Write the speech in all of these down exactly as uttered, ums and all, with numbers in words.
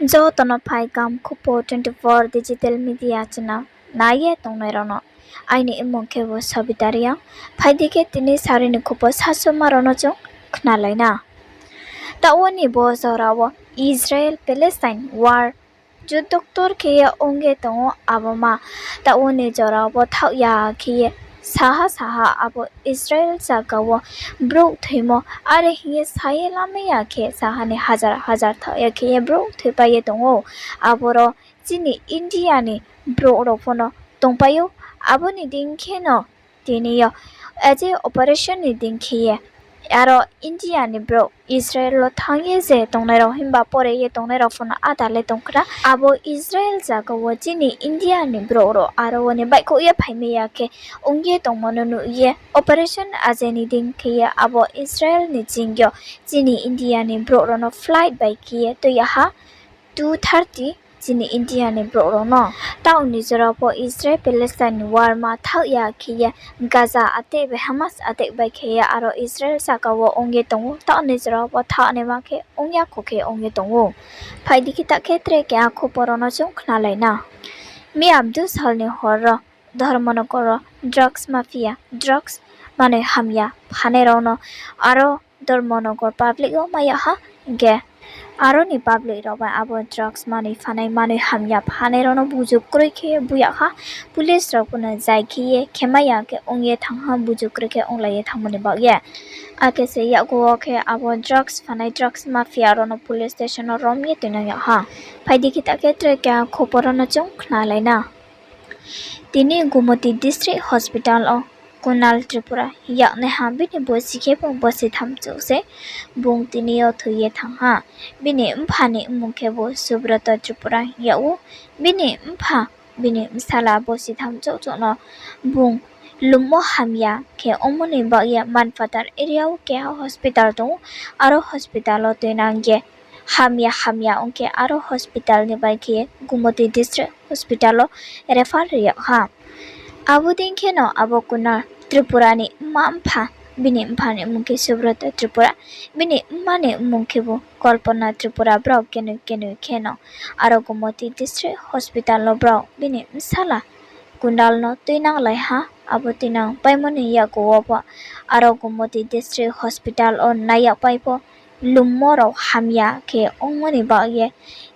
Joto no phai kaham khupo twenty four digital media channel nai ye tongnai rao no. Aini mmung khebu Sabita Reang. Phai di khe tini sari ni khupo sasoma rao no chung khnalai na. Taoh wo ni bo jora wo Israel Palestine war juddo ktor khe ye ong ye tong ou abo ma. Taoh wo ni jora wo thaoh ya khe ye saha saha abo Israel zaga wo brouh thoimo, are hing ye sa ye lamai ya khe saha ni hazar hazar thaoh ya khe ye brouh thoipai ye tong ou. Aboro chini India ni brouh rao pho no tongpai ou. Abo ni deing khe no tini yo, a je operation ni deing khe ye aro India ni brouh Israel wo thanng ye je tongnai rao himba pore ye tongnai rao pho no ada le tongkhna. Abo Israel zaga wo chini India ni brouh rao aro wo ni baihkhouh ye phaimai ya khe ong ye tongmo no nuh ye operation a je ni deing khe ye abo Israel ni ching yo chini India ni brouh rao no flight bai khe ye tui ya ha. Two thirty chini India ni brouh rao no. Taoh ni jora pho Israel Palestine ni war ma thaoh ya khe ye Gaza attack bai Hamas attack bai khe ye aro Israel zaga wo ong ye tong ou. Taoh ni jora pho thaoh naima khe ong ya kho khe ong ye tong ou. Phai di khe ta khe tre keha khupo rao no chung khnalai na. Miya bdu sal ni hor wo Dharmanagar wo drugs mafia, drugs manoi hamya phanai rao no aro Dharmanagar public wo mai yag ha, hing khe aro ni public rao bai abo drugs manoi phanai, manoi hamya phanai rao no buzu kroi khe bui yag ha. Police rao pho no zai khe ye khemai ya khe ong ye thanng ha, buzu kroi khe onglai ye thanngmo ni baoh ye. Akhe se yakgu wo khe abo drugs phanai, drugs mafia rao no police station wo rom ye tuinang yag ha. Phai di khe ta khe tre keha khupo rao no chung khnalai na. Tini Gumoti District Hospital wo Kunal Tripura yagnaiha, bini bosi khebu bosi tham chouh se, bung tini yo thoi ye thanng ha. Bini mpha ni mmung khebu Subroto Tripura yag ou. Bini mpha, bini bsala bosi tham chouh chouh no bung lummo hamya khe ongmo ni baoh ye Manphatar area wo keha hospital tong ou. Aro hospital wo tuinang ye hamya hamya ong khe aro hospital ni bai khe Gumoti District Hospital wo refer ri yag ha. Abo dei khe no abo Kunal Tripura ni mma mpha, bini mpha ni mmung khe Subroto Tripura, bini mma ni mmung khebu Kalpana Tripura, brao kenoi kenoi khe no aro Gumoti District Hospital wo brao bini bsala Kunal no tuinanglai ha. Abo tuinang paimo ni yakgu wo pho aro Gumoti District Hospital wo nai yagpai pho lummo rao hamya khe ongmo ni baoh ye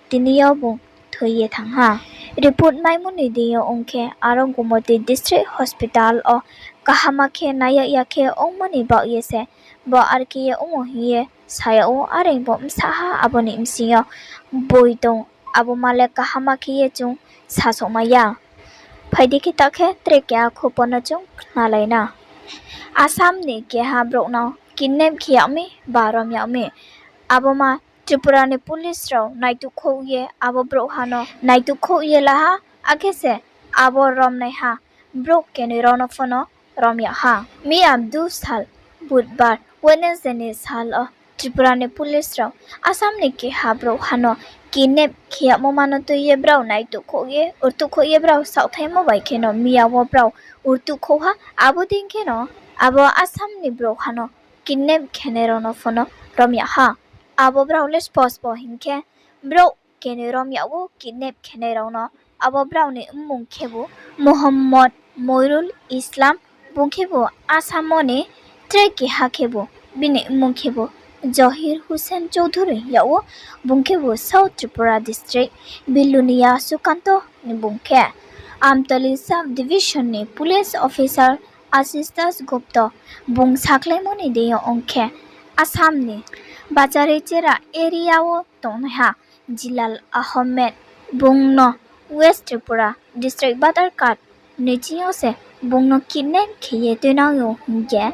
tini yo bung thoi ye thanng ha. Report maimo ni deing yo ong khe aro Gumoti District Hospital wo kaham khe nai yag ya khe ongmo ni baoh ye se bo are khe ye ongmo hing ye sa yag ou, are bo bsa ha abo ni bsing yo boi tong, abo ma le kaham khe ye chung sasaomai ya. Phai di khe ta khe tre keha khupo no chung khnalai na. Assam ni keha brouh no kidnap khe yag mi ba rom yag mi. Abo ma Tripura ni police rao naituhkhouh ye abo brouhha no naituhkhouh ye la ha, akhe se abo romnaiha brouh kenoi rao no pho no rom yag ha. Miya bdu sal Budbar, Wednesday ni sal wo Tripura ni police rao Assam ni keha brouhha no kidnap khe yagmo ma no tui ye brao naituhkhouh ye, urtuhkhouh ye brao saohthaimo bai khe no miya wo brao urtuhkhouh ha. Abo dei khe no abo Assam ni brouhha no kidnap khenai rao no pho no rom yag ha. Abo brao le spo spo hing khe brouh kenoi rom yag ou kidnap khenai rao no. Abo brao ni mmung khebu Mohammad Moirul Islam, bung khebu Assam wo ni, tre keha khebu bini mmung khebu Johir Hussain Chowdhury yag ou, bung khebu South Tripura district Bilonia Sukanto ni bung khe. Amtali sub division ni police officer Ashish Das Gupta bung sakhlaimo ni deing yo ong khe, Assam ni Bacharichera area wo tongnaiha Jilal Ahmed bung no West Tripura district Badharghat ni ching yo se bung no kidnap khe ye tuinang ou hing ye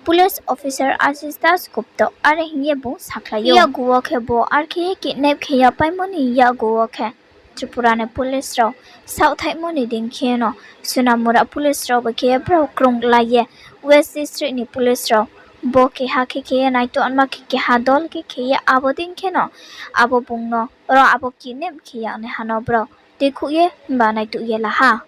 police officer Ashish Das Gupta are hing ye bung sakhlai ou. Yakgu wo khe bo are khe ye kidnap khe yagpaimo ni yakgu wo khe Tripura ni police rao saohthaimo ni deing khe no Sonamura police rao bai khe brao krunglai ye West district ni police rao bo keha khe khe ye naituh anma khe keha dol khe khe ye abo dei khe no abo bung no ro abo kidnap khe yagnaiha no brao tuikhouh ye himba naituh ye la ha.